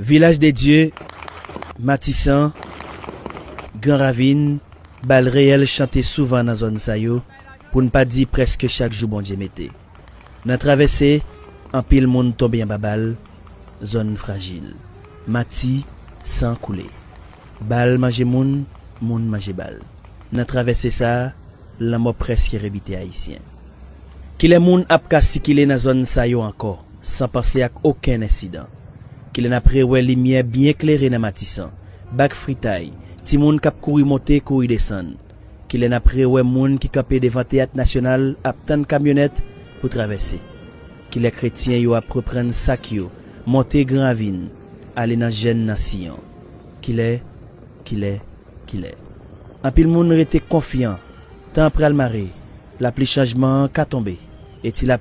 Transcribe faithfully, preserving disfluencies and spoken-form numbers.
Vilaj de Dye, Matisan, Gran Ravin, bal reyèl chante souvan nan zòn sa yo, pou n pa di prèske chak jou Bondye mete. Nan travèse, anpil moun tonbe anba bal, zòn frajil. Mati, san koule. Bal manje moun, moun manje bal. Nan travèse sa a, lanmò prèske rebite Ayisyen. Kilè moun ap ka sikile nan zòn sa yo ankò, san panse ak okenn ensidan? Kilè n ap rewè limyè byen klere nan Matisan, bak fritay, timoun k ap kouri monte, kouri desann? Kilè n ap rewè moun ki kanpe devan Teyat Nasyonal ap tann kamyonèt pou travèse? Kilè kretyen yo ap reprann sak yo, monte Gran Ravin, ale nan jèn nan Siyon? Kilè, kilè, kilè? Anpil moun rete konfyan, tan an pral mare, lapli chanjman an ka tonbe, e ti lapli